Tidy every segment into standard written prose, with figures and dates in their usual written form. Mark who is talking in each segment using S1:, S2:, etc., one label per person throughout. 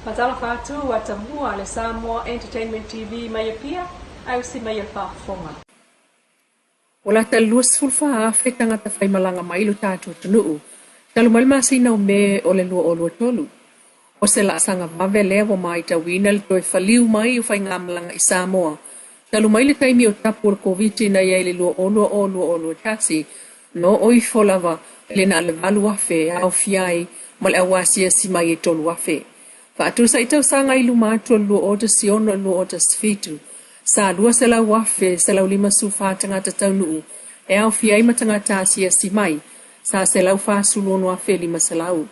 S1: Faatalofa atu ua tamua le Samoa Entertainment TV mai Apia ae usi mai le faafofoga.
S2: Ua lata i le 24,000 tagata faimalaga mai i lo tatou atunuu talu mai le masina o Me o le 2023. O se laasaga vave lea ua matauina le toe faliu mai o faigamalaga i Samoa talu mai le taimi o tapu o le Koviti na i ai i le 2020-2021, na oo ifo lava i le na o le 8,000 e aofia ai ma le au asiasi mai e 3,000. Faatusa i tausaga i luma atu o le 2016-2017, sa 200,154 tagata taunuu e aofia ai ma tagata asiasi mai, sa 146,500.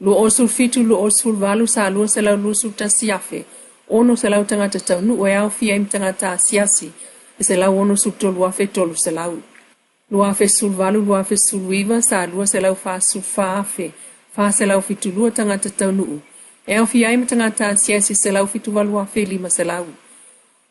S2: 2017-2018 sa 221,600 tagata taunuu e aofia ai ma tagata asiasi e 163,300. 2018-2019 sa 244,472 tagata taunuu e aofia ai ma tagata asiasi e 178,500.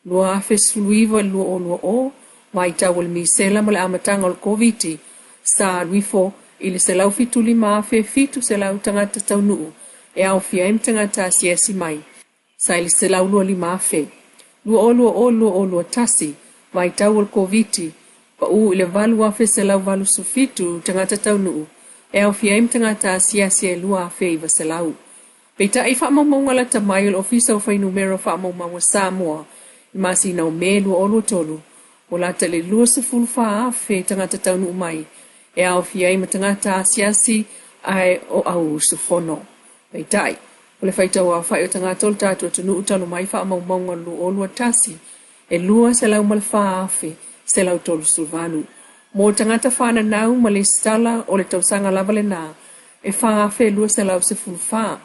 S2: 2019-2020, vaitau o le misela ma le amataga o le Koviti, sa alu ifo i le 175,700 tagata taunuu e aofia ai ma tagata asiasi mai, sa i le 125,000. 2020-2021, vaitau o le Koviti, pau i le 8,187 tagata taunuu e aofia ai ma tagata asiasi e 2,900. Peitai i faamaumauga lata mai o le Ofisa o Fuainumera Faamaumau a Samoa i le masina o Me 2023, ua lata i le 24,000 tagata taunuu mai e aofia ai ma tagata asiasi ae o au usufono. Peitai, o le faitau aofai o tagata o le tatou atunuu talu mai faamaumauga o le 2021, e 204,138. Mo tagata fananau ma lesitala o le tausaga lava lena, e 4,214.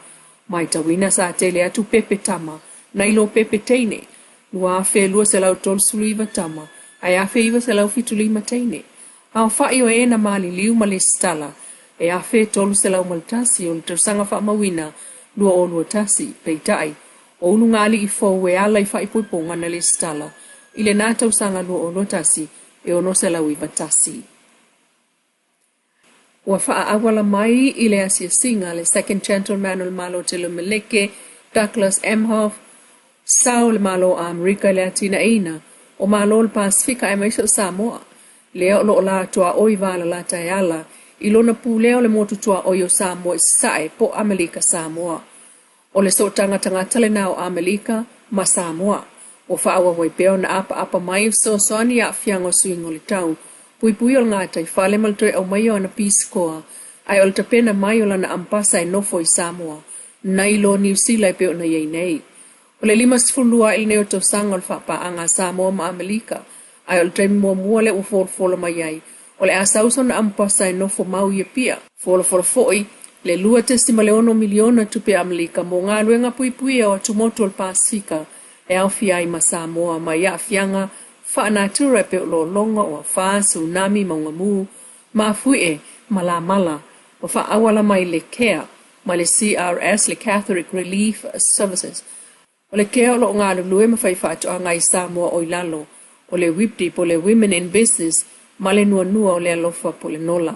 S2: Matauina sa tele atu pepe tama nai lo pepe teine, 2,239 tama ae 1,975 teine. Aofai o e na maliliu ma lesitala e 1,301 o le tausaga faamauina 2021, peitai, o ulugalii fou e ala i faaipoipoga na lesitala i lena tausaga 2021 e 691. Ua faaauala mai i le asiasiga le Second Gentleman o le Malo Tele o Meleke, Douglas Emhoff, sao o le Malo o Amerika i le atinaeina o Malo o le Pasefika aemaise o Samoa, lea o lo o la tuaoi valalata e ala i lona pulea o le motu tuaoi o Samoa i Sasae po o Amelika Samoa. O le sootaga tagata lena o Amelika ma Samoa. Ua faaauau ai pea ona apaapa mai e fesoasoani i aafiaga o suiga o le tau, puipui o le gataifale ma le toe aumaia o ana pisikoa, ae o le tapena mai o lana ampasa e nofo i Samoa, nai lo Niu Sila e pei ona i ai nei. O le 52 ae lenei o tausaga o le faapaaga a Samoa ma Amelika, ae o le taimi muamua lea ua folafola mai ai, o le a sau sona ampasa e nofo mau i Apia. Folafola foi le $2.6 miliona tupe Amelika mo galuega puipuia o atumotu o le Pasefika e aofia ai ma Samoa mai aafiaga faanatura e pei o lologa, o afa, tsunami, mauga mū, mafuie ma lamala. Ua faaauala mai le CARE mai le CRS, le Catholic Relief Services. O le CARE o lo o galulue ma fai faatoaga i Samoa o i lalo o le WIBDI po o le Women in Business ma le nuanua o le alofa po o le NOLA.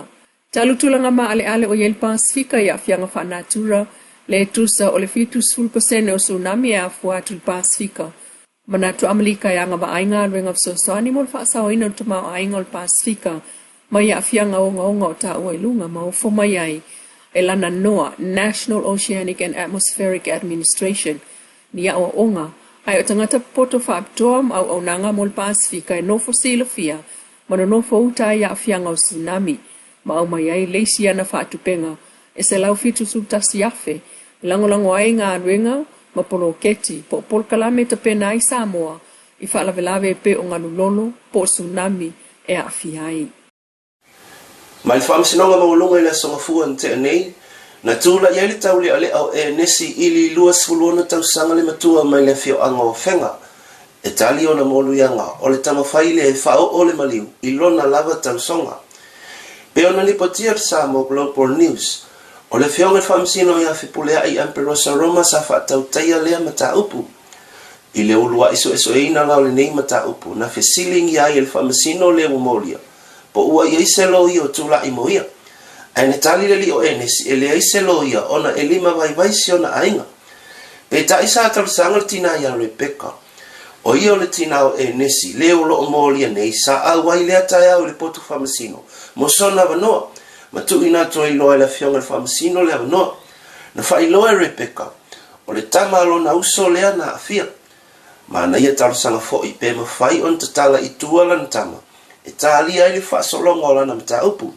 S2: Talu tulaga maaleale o i ai le Pasefika i aafiaga faanatura, le tusa o le 70% o tsunami e afua atu i le Pasefika. Manatu Amelika e agavaa ai galuega fesoasoani mo le faasaoina o le tamaoaiga o le Pasefika mai aafiaga ogaoga o taua i luga ma ofo mai ai e lana NOAA, National Oceanic and Atmospheric Administration, ni aoaoga, ae o tagata popoto faapitoa ma auaunaga mo le Pasefika e nofo silafia ma nonofo uta ai i aafiaga o tsunami ma aumai ai le isi ana faatupega e 171,000 e lagolago ai galuega ma poloketi po o polokalame e tapena ai Samoa i faalavelave e pei o galu lolo po o tsunami e aafia ai.
S3: Mai le Faamasinoga Maualuga i le Aso Gafua na tea nei, na tulai ai le taulealea o Enesi Ili 26 tausaga le matua mai le afioaga o Afega e tali ona moluiaga o le taumafai lea e faaoo le maliu i lona lava tausoga. Pei ona lipotia le Samoa Global News, o le Afioga i le Faamasino ia Fepuleai Amperosa Roma sa faatautaia lea mataupu. I le uluai suesueina la o lenei mataupu, na fesiligia ai e le Faamasino le ua molia, po ua i ai se loia o tulai mo ia. Ae na tali le alii o Enesi e leai se loia ona e limavaivai si ona aiga. Peitai sa talosaga le tinā iā Rebeka, ʻo ia o le tinā o Enesi, le o loʻo molia nei, sa ʻauai lea taeao i le potu faamasino, mo sona avanoa, ma tuuina atu ai loa e le afioga i le faamasino le avanoa. Na faailoa e Rebeka, o le tama a lona uso lea na aafia. Manaia talosaga foi pe mafai ona tatala i tua lana tama e tālia ai le faasologa o lana mataupu.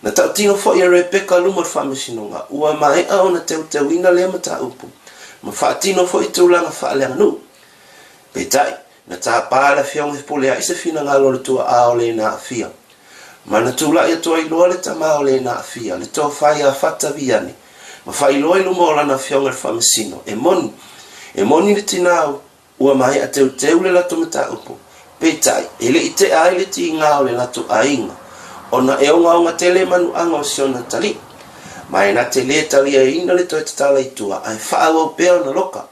S3: Na tautino foi e Rebeka luma o le faamasinoga ua maea ona teuteuina lea mataupu ma faatino foi tulaga faaleaganuu. Peitai, na tapa le Afioga i Fepuleai se finagalo o le tuaa o le na aafia. Ma na tulai atu ai loa le tama o le na aafia, le tofa ia Fata Viane, ma faailoa i luma o lana afioga i le faamasino, e moni, e moni le tinā ua maea teuteu le latou mataupu, peitai, e le i tea ai le tiga o le latou aiga, ona e ogaoga tele manuaga o si ona talii. Ma e na te lē taliaina le toe tatala i tua, ae faaauau pea ona loka.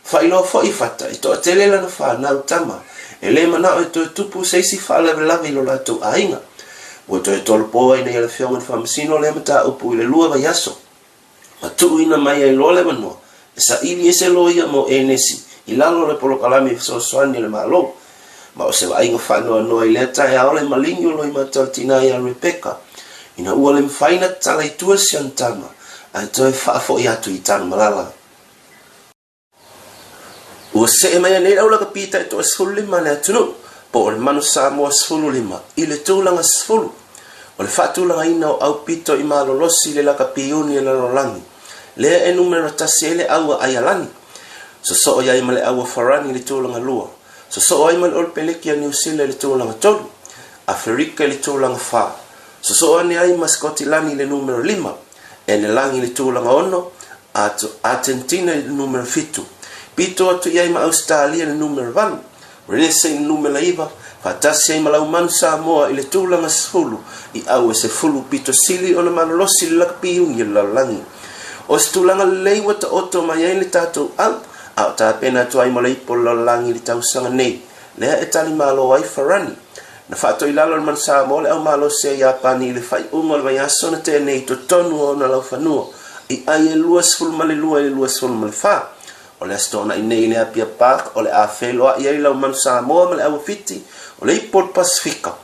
S3: Faailoa foi i Fata, e toatele lana fanau tama, e lē manao e toe tupu se isi faalavelave i lo latou aiga. Ua toe tolopo ai nei a le Afioga i le Faamasino lea mataupu i le lua vaiaso, ma tuuina mai ai loa le avanoa e saili ai se loia mo Enesi i lalo o le polokalame fesoasoani a le Malo. Ma o se vaaiga faanoanoa i lea taeao le maligi o Loimata o le tinā iā Rebecca, ina ua le mafai ona tatala i tua si ana tama, ae toe faafoi atu i Tanumalala. Ua see mai anei le aulakapi taitoa 15 a le atunuu, po o le Manu Samoa 15, i le tulaga 10 o le faatulagaina o aupito i malolosi i le lakapi uni a le lalolagi, lea e numera tasi ai le au a Aialani. Sosoo i ai ma le au a Farani i le tulaga lua, sosoo ai ma le Olopeleki a Niu Sila i le tulaga tolu, Aferika i le tulaga fa, sosoo ane ai ma Sikotilani i le numera lima, Enelagi i le tulaga ono, Atentina i le numera fitu, pito atu i ai ma Ausetalia i le numera valu, Rese i le numera iva, faatasi ai ma Laumanu Samoa i le tulaga 10, i au e 10 pito sili ona malolosi i le lakapi uni o le lalolagi. O se tulaga lelei ua taoto mai ai le tatou au, a o tapena atu ai mo le ipo o le lalolagi i le tausaga nei, lea e tali malo ai Farani. Na faatoilalo e le Manu Samoa le aumalosi a Iapani i le faaiuga o le vaiaso na tea nei i totonu o ona laufanua i ai e 22 i le 24. O le Aso Toonai nei i le Apia Park o le a feiloai ai lau Manu Samoa ma le Auawhiti o le Ipo o le Pasifika,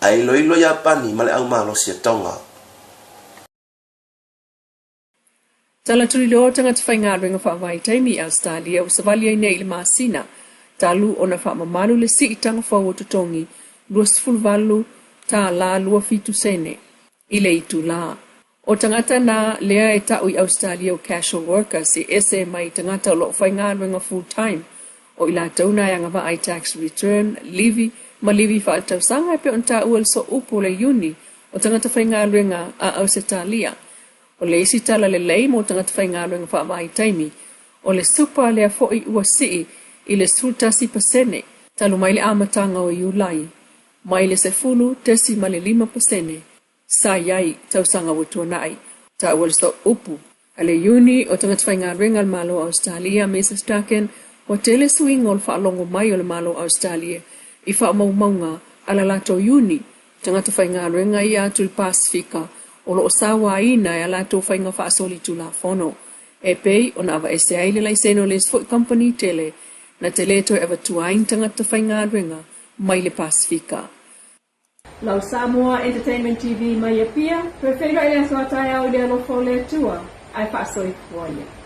S3: ae iloilo Iapani ma le aumalosi a Tonga.
S2: Tala tuliloa tagata faigaluega faavaitaimi i Ausetalia ua savali ai nei i le masina talu ona faamamalu le siitaga fou o totogi $28 27 sene i le itulā. O tagata na lea e ta'u i Ausetalia o casual workers e ese mai tagata o lo'o faigaluega full time o i latou na e agavaa i tax return, livi ma livi faaletausaga e pei ona taua i le sooupu o le Iuni o tagata faigaluega a Ausetalia. O le isi tala lelei mo tagata faigaluega faavaitaimi, o le supa lea foi ua sii i le 11% talu mai le amataga o Iulai, mai le 10.5% sa i ai tausaga ua tuanai. Taua le sooupu a le Iuni o tagata faigaluega a le Malo o Ausetalia, Mrs Duggan, ua tele suiga o le faalogo mai o le Malo o Ausetalia i faamaumauga a la latou Iuni Tagata faigaluega ia atu i le Pasefika o lo o sauaina e a latou faiga faasolitulafono, e pei ona aveese ai le laisene o le isi foi kamupani tele na te le toe avatua ai ni tagata faigaluega mai le Pasefika.
S1: Lau Samoa Entertainment TV mai Apia, toe feiloai le aso a taeao i le alofa o le Atua, ae faasoifua ia.